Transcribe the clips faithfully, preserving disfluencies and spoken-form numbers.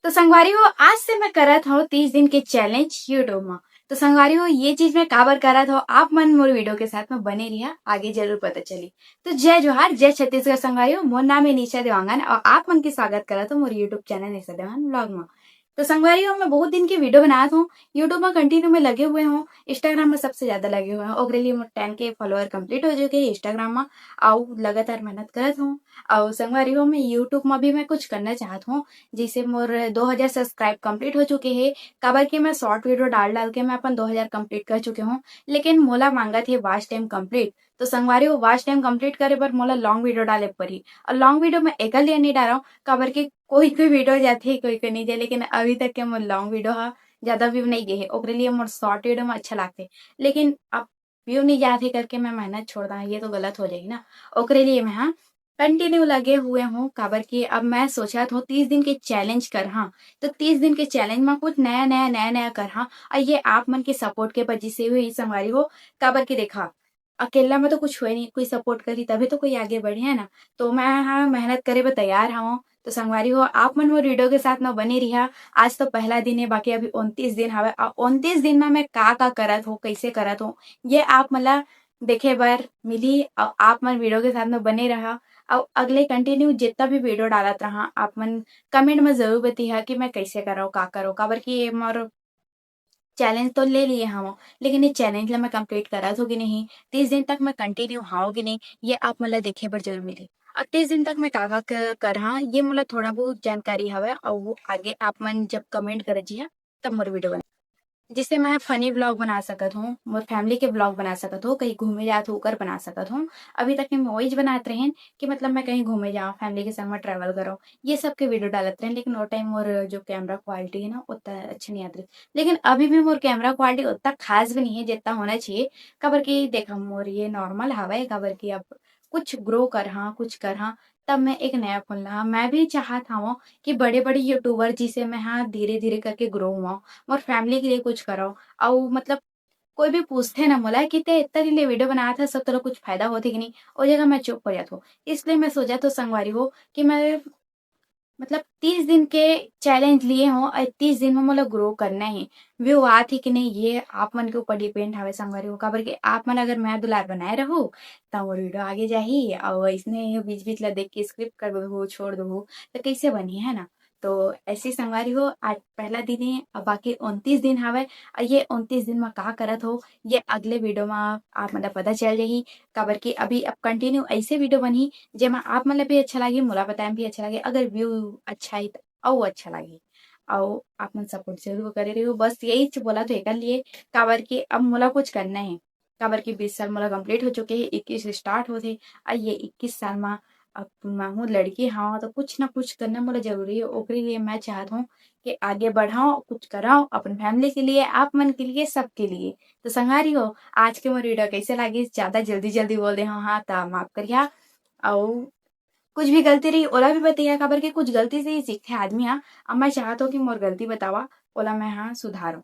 तो संगवारी हो, आज से मैं करत हूँ तीस दिन के चैलेंज YouTube में। तो संगवारी हो, ये चीज मैं काबर करत हूँ, आप मन मोर वीडियो के साथ में बने रहिया, आगे जरूर पता चली। तो जय जोहार, जय छत्तीसगढ़ संगवारी हो। मोर नाम है निशा देवांगन और आप मन के स्वागत करत हूँ मोर YouTube चैनल निशा देवांगन व्लॉग में। तो संगवारी हो, मैं बहुत दिन के वीडियो बनात हूँ, YouTube में कंटिन्यू में लगे हुए हूँ, Instagram में सबसे ज्यादा लगे हुए हूँ। ओकरे लिए मोर टेन के फॉलोअर कंप्लीट हो चुके हैं Instagram में। आउ लगातार मेहनत करत हूँ। आउ संगवारी हो, मैं YouTube में भी मैं कुछ करना चाहत हूँ, जैसे मोर दो हज़ार सब्सक्राइब कंप्लीट हो चुके हैं, काबर कि मैं शॉर्ट वीडियो डाल डाल के मैं अपन दो हज़ार कंप्लीट कर चुके हूँ। लेकिन मोला मांगत हे वॉच टाइम कंप्लीट। तो संगवारी हो, वॉच टाइम कंप्लीट करे बर मोला लॉन्ग वीडियो डाले पड़ी। और लॉन्ग वीडियो मैं एकर लिए नहीं डालूँ, काबर कि कोई कोई वीडियो जाथे, कोई कोई नहीं जाए, लेकिन अभी तक के मोर लॉन्ग वीडियो हा ज्यादा व्यू नहीं गए है, ओकरे लिए मोर शॉर्ट वीडियो में अच्छा लगथे। लेकिन अब व्यू नहीं जाथे करके मैं मेहनत छोड़ दा, ये तो गलत हो जाही ना। ओकरे लिए मैं हा कंटिन्यू लगे हुए हूँ, काबर कि अब मैं सोचत हूँ तीस दिन के चैलेंज कर हाँ। तो तीस दिन के चैलेंज में कुछ नया नया नया नया कर हाँ, और ये आप मन के सपोर्ट के वजह से हुई संगवारी हो। काबर कि देखा, अकेला में तो कुछ हुए नहीं, कोई सपोर्ट करी तभी तो कोई आगे बढ़े, है ना। तो मैं हा मेहनत करे बर तैयार हूँ। तो संगवारी हो, आप मन मोर वीडियो के साथ में बने रहिया। आज तो पहला दिन है, बाकी अभी उनतीस दिन हवे। और उनतीस दिन में मैं का का करत हूँ, कैसे करत हूँ, ये आप मन ला देखे बर मिली। और आप मन वीडियो के साथ में बने रहा। और अगले कंटिन्यू जितना भी वीडियो डालत रहा, आप मन कमेंट में जरूर बतिहा कि मैं कैसे करो, का करो, काबर कि ये मोर चैलेंज तो ले लिए हवं, लेकिन ये चैलेंज ला मैं कंप्लीट करत हो कि नहीं, तीस दिन तक मैं कंटिन्यू हवं कि नहीं, ये आप मन ला देखे बर जरूर मिली। और तीस दिन तक मैं का का क-, करहा, ये मोला थोड़ा बहुत जानकारी हवे, और वो आगे आप मन जब कमेंट कर जिया, तब मोर वीडियो बना, जिससे मैं फनी व्लॉग बना सकत हूँ, मोर फैमिली के व्लॉग बना सकत हूँ, कहीं घूमे जात हो ओकर बना सकत हूँ। अभी तक मैं वही बनात रहें कि मतलब मैं कहीं घूमे जाऊँ, फैमिली के संग में ट्रैवल करो, ये सब के वीडियो डालत रहें, लेकिन वो टाइम मोर जो कैमरा क्वालिटी है ना, उतना अच्छा नहीं आत रहे। लेकिन अभी भी मोर कैमरा क्वालिटी उतना खास भी नहीं है जितना होना चाहिए, काबर कि देखा, मोर ये नॉर्मल हवा है, काबर कि अब कुछ ग्रो कर हाँ, कुछ कर हाँ, तब मैं एक नया फोन ला। मैं भी चाहत हवं कि बड़े बड़े यूट्यूबर जिसे मैं हाँ धीरे धीरे करके ग्रो हुआ, मोर फैमिली के लिए कुछ करो। और मतलब कोई भी पूछथे ना मोला कि ते इतना दिन ले वीडियो बनात हस, तोला कुछ फायदा होथे कि नहीं, ओ जगह मैं चुप हो जात हूँ। इसलिए मैं सोचत हूँ संगवारी हो कि मैं मतलब तीस दिन के चैलेंज लिए हूँ और तीस दिन में मोला ग्रो करना है। व्यू आत ही कि नहीं, ये आप मन के ऊपर डिपेंड हवे संगवारी हो, काबर कि आप मन अगर मैं दुलार बनाए रहू, त मोर वीडियो आगे जाही। और इसने बीच बीच ला देख के स्किप कर दो, छोड़ दो, तो कैसे बनी, है ना। तो ऐसे संगवारी हो, आज पहला दिन है, अब बाकी उनतीस दिन हवे। और ये उनतीस दिन में का करत हो, ये अगले वीडियो में आप मतलब पता चल जाही। काबर कि अभी अब कंटिन्यू ऐसे वीडियो बनही, जेमा आप मन ला भी अच्छा लागी, मोला बताए भी अच्छा लागी। अगर व्यू अच्छा है तो अउ अच्छा लागी। अउ आप मन सपोर्ट जरूर करे रहो, बस यही बोला तो एकर लिए, काबर कि अब मोला कुछ करना है। काबर कि बीस साल मोला कंप्लीट हो चुके हैं, इक्कीस स्टार्ट होथे, और ये इक्कीस साल में अब मैं हूँ लड़की हाँ, तो कुछ ना कुछ करना मोला जरूरी है। ओकरे लिए मैं चाहत हूँ कि आगे बढ़ाओ, कुछ कराओ अपन फैमिली के लिए, आप मन के लिए, सबके लिए। तो संगवारी हो, आज के मोर वीडियो कैसे लागिस, ज्यादा जल्दी जल्दी बोल दे हूँ हाँ, त माफ करिया। अउ कुछ भी गलती रही ओला भी बतैया, काबर कि कुछ गलती से ही सीखथे आदमी हा। अब मैं चाहत हूँ कि मोर गलती बतावा, ओला मैं हाँ सुधारूँ।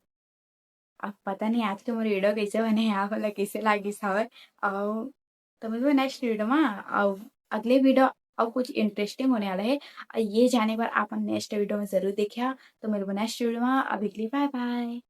अब पता नहीं आज के मोर वीडियो कैसे बने, आप वाला कैसे लागिस हवय। अउ तो मिलबो नेक्स्ट वीडियो मा, अउ अगले वीडियो अउ कुछ इंटरेस्टिंग होने वाला है। अउ ये जाने बर आप नेक्स्ट वीडियो में जरूर देखिया। तो मिलबो नेक्स्ट वीडियो मा, अभी के लिए बाय बाय।